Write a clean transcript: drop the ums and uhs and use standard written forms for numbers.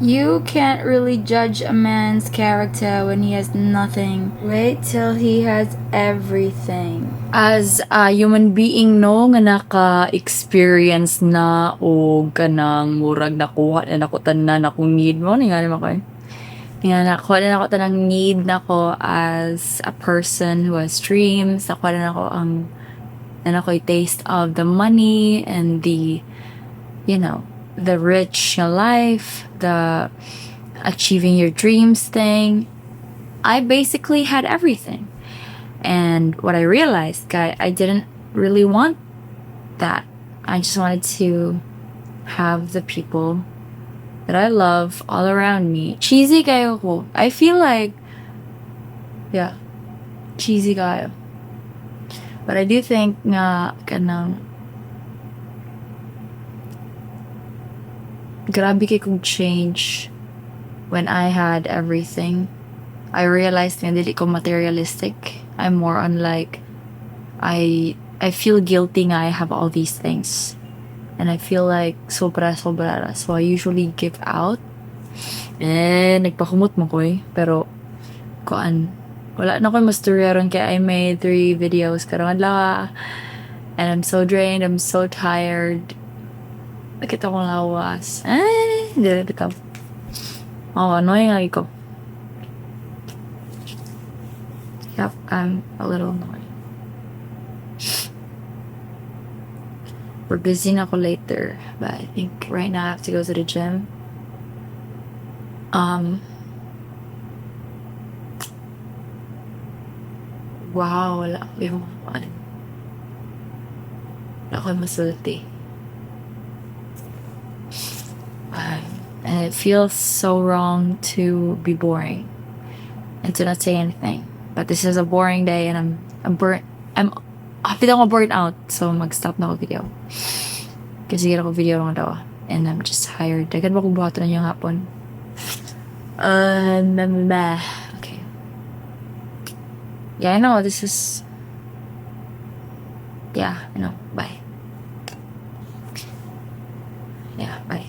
You can't really judge a man's character when he has nothing. Wait till he has everything. As a human being, no, nga naka-experience na o kanang murag nakuha na nako tanan akong need mo ni nga ko eh. Nga nakuha na nako tanang need nako as a person who has dreams, nakuha na nako ang na nako taste of the money and the rich life, the achieving your dreams thing. I basically had everything. And what I realized, guy, I didn't really want that. I just wanted to have the people that I love all around me. Cheesy kaayo ko. I feel like, yeah, cheesy kaayo. But I do think nga kanang grabe kay kong change when I had everything. I realized nga dili ko materialistic. I'm more on like I feel guilty nga I have all these things. And I feel like sobra sobra ra. So I usually give out. Eh, nagpakumot mo ko eh. Pero, kuan, wala na ko'y mastorya ron kay I made three videos karong adlaw. And I'm so drained, I'm so tired. Sakit akong lawas. Eh, dili bitaw. Oh, annoying lagi ko. Yep, I'm a little annoyed. We're busy na ako later, but I think right now I have to go to the gym. Wow, wala ko yung ano. Wala ko masulti. And it feels so wrong to be boring and to not say anything. But this is a boring day and I'm burnt I'm hapit ako burnt out. So mag-stop na ako video. Kasi ako video lang daw. And I'm just tired. Daghan ba kong buhaton na yung hapon? Okay. Yeah, I know. This is... Yeah, I know. Bye. Yeah, bye.